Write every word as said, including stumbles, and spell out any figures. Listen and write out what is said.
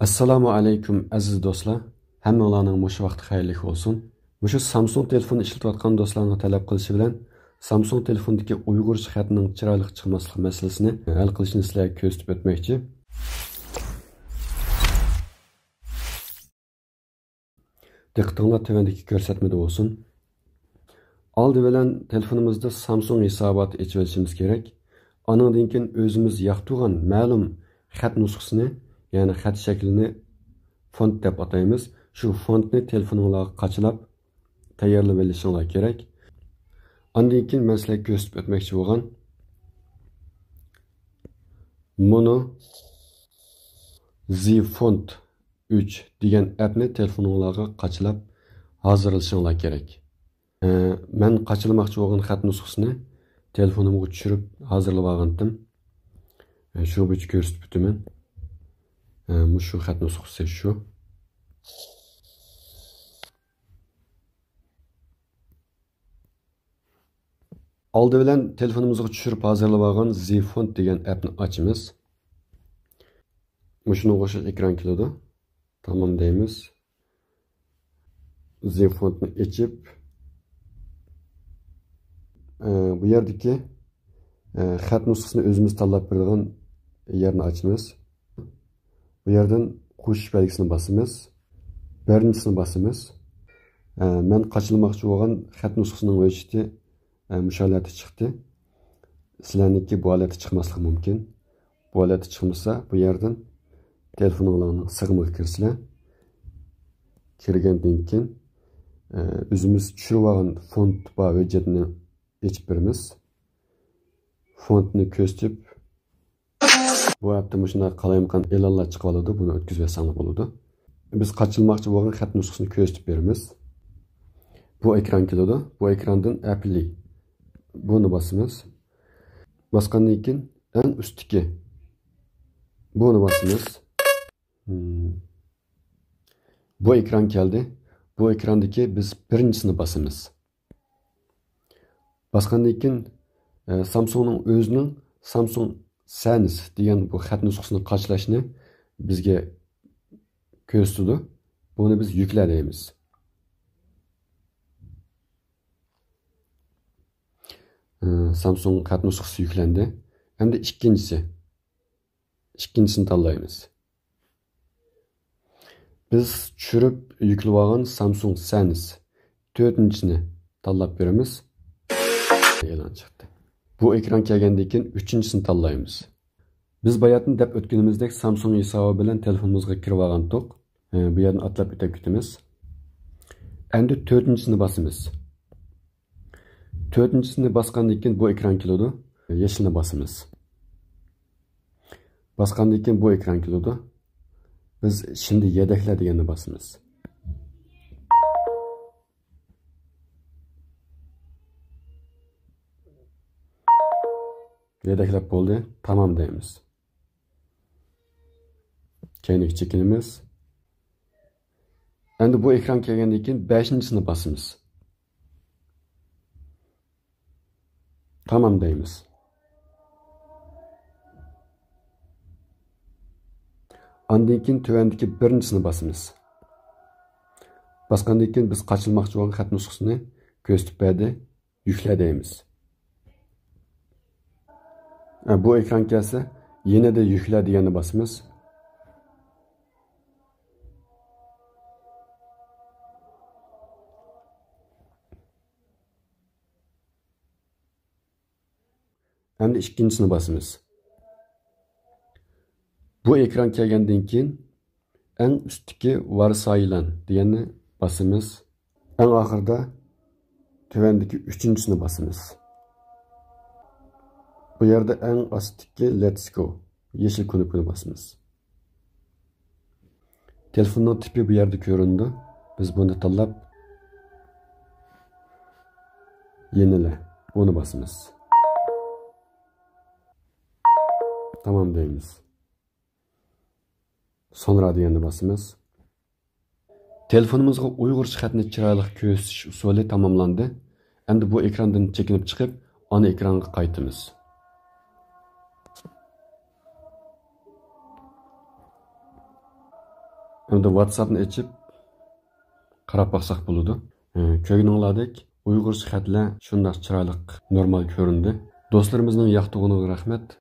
ئەسسالامۇ ئەلەيكۇم، ئەزىز دوستلار. ھەممىڭلارنىڭ مۇشۇ ۋاقتى خەيرلىك بولسۇن. مۇشۇ سامسۇڭ تېلېفون ئىشلىتىۋاتقان دوستلارنىڭ تەلەپ قىلىشى بىلەن، سامسۇڭ تېلېفوندىكى ئۇيغۇرچە خەتنىڭ چىرايلىق چىقماسلىق مەسىلىسىنى ھەل قىلىشنى سىلەرگە كۆرسىتىپ ئۆتمەكچى. دىققىتىڭلار تۆۋەندىكى كۆرسەتمىدە بولسۇن. ئالدى بىلەن تېلېفونىمىزدا سامسۇڭ ھېساباتى ئېچىۋېلىشىمىز كېرەك. ئانىڭدىن كېيىن ئۆزىمىز ياقتۇرغان مەلۇم خەت نۇسخىسىنى، يەنى خەت شەكلىنى فونت دەپ ئاتايمىز. شۇ فونتنى تېلېفونۇڭلارغا قاچىلاپ تەييارلىۋېلىشىڭلار كېرەك. ئاندىن كېيىن مەن سىلەرگە كۆرسىتىپ ئۆتمەكچى بولغان مونو زى فونت ئۈچ دېگەن ئەپنى تېلېفونۇڭلارغا قاچىلاپ ھازىرلىشىڭلار كېرەك. ئە، مەن قاچىلىماقچى بولغان خەت نۇسخىسىنى تېلېفونۇمغا چۈشۈرۈپ ھازىرلىۋالغانتىم. ئە، شۇ بويىچە كۆرسىتىپ ئۆتىمەن. ئە، مۇشۇ خەت نۇسخىسى شۇ. ئالدى بىلەن تېلېفونىمىزغا چۈشۈرۈپ ھازىرلىۋالغان زى فونت دېگەن ئەپنى ئاچىمىز. مۇشۇنىڭغا ئوخشاش ئېكران كېلىدۇ. تامام دەيمىز. زى فونتنى ئېچىپ، ئە، بۇ يەردىكى، ئە، خەت نۇسخىسىنى ئۆزىمىز تاللاپ بېرىدىغان يەرنى ئاچىمىز. بۇ يەردىن قوشۇش بەلگىسىنى باسىمىز. بىرىنچىسىنى باسىمىز. ئە، مەن قاچىلىماقچى بولغان خەت نۇسخىسىنىڭ ھۆججىتى ئە، مۇشۇ ھالەتتە چىقتى. سىلەرنىڭكى بۇ ھالەتتە چىقماسلىقى مۇمكىن. بۇ ھالەتتە چىقمىسا، بۇ يەردىن تېلېفونۇڭلارنىڭ سىغىمىغا كىرىسىلەر. كىرگەندىن كېيىن، ئە، ئۆزىمىز چۈشۈرۈۋالغان فونت بار ھۆججەتنى ئېچىپ بېرىمىز. فونتنى كۆرسىتىپ، بۇ ھەپتە مۇشۇنداق قالايمىقان ئېلانلار چىقىۋالىدۇ، بۇنى ئۆتكۈزۈۋەتسەڭلار بولىدۇ. بىز قاچىلىماقچى بولغان خەت نۇسخىسىنى كۆرسىتىپ بېرىمىز. بۇ ئەكران كېلىدۇ. بۇ ئەكراندىن ئەپلى. بۇنى باسىمىز. باسقاندىن كېيىن ئەڭ ئۈستتىكى. بۇنى باسىمىز. مم. بۇ ئەكران كەلدى. بۇ ئەكراندىكى بىز بىرىنچىسىنى باسىمىز. باسقاندىن كېيىن، ئە، سامسۇڭنىڭ ئۆزىنىڭ سامسۇڭ سەنس دېگەن بۇ خەت نۇسخىسىنى قاچىلاشنى بىزگە كۆرسىتىدۇ. بۇنى بىز يۈكلە دەيمىز. ئە، سامسۇڭ خەت نۇسخىسى يۈكلەندى. ئەمدى ئىككىنچىسى. ئىككىنچىسىنى تاللايمىز. بىز چۈشۈرۈپ يۈكلىۋالغان سامسۇڭ سەنس تۆتىنچىسىنى تاللاپ بېرىمىز. ئېلان چىقتى. بۇ ئېكران كەلگەندىن كېيىن ئۈچىنچىسىنى تاللايمىز. بىز باياتىن دەپ ئۆتكىنىمىزدەك سامسۇڭ ھېسابى بىلەن تېلېفونىمىزغا كىرىۋالغانتۇق. ئە، بۇ يەردىن ئاتلاپ ئۆتۈپ كېتىمىز. ئەمدى تۆتىنچىسىنى باسىمىز. تۆتىنچىسىنى باسقاندىن كېيىن بۇ ئېكران كېلىدۇ. يېشىلنى باسىمىز. باسقاندىن كېيىن بۇ ئېكران كېلىدۇ. بىز شىمدى يېدەكلە دېگەننى باسىمىز. يېدەكلەپ بولدى. تامام دەيمىز. كەينىگە چېكىنىمىز. ئەمدى بۇ ئېكران كەلگەندىن كېيىن بەشىنچىسىنى باسىمىز. تامام دەيمىز. ئاندىن كېيىن تۆۋەندىكى بىرىنچىسىنى باسىمىز. باسقاندىن كېيىن بىز قاچىلىماقچى بولغان خەت نۇسخىسىنى كۆرسىتىپ بەردى. يۈكلە دەيمىز. ئە، بۇ ئېكران كەلسە، يەنە دە يۈكلە دېگەننى باسىمىز. ئەمدى ئىككىنچىسىنى باسىمىز. بۇ ئېكران كەلگەندىن كېيىن، ئەڭ ئۈستتىكى ۋارسايلان دېگەننى باسىمىز. ئەڭ ئاخىرىدا تۆۋەندىكى ئۈچىنچىسىنى باسىمىز. بۇ يەردە ئەڭ ئاستىدىكى لېتس گو، يېشىل كۇنۇپكىنى باسىمىز. تېلېفوننىڭ تىپى بۇ يەردە كۆرۈنىدۇ. بىز بۇنى تاللاپ، يېنىلە، بۇنى باسىمىز. تامام دەيمىز. سونرا دېگەننى باسىمىز. تېلېفونىمىزغا ئۇيغۇرچە خەتنى چىرايلىق كۆرسىتىش ئۇسۇلى تاماملاندى. ئەمدى بۇ ئېكراندىن چېكىنىپ چىقىپ، ئانا ئېكرانغا قايتىمىز. ئەمدى ۋاتساپنى ئېچىپ قاراپ باقساق بولىدۇ. ئى، كۆرگىنىڭلاردەك ئۇيغۇرچە خەتلەر شۇنداق چىرايلىق، نورمال كۆرۈندى. دوستلىرىمىزنىڭ ياقتۇرغىنىغا رەھمەت.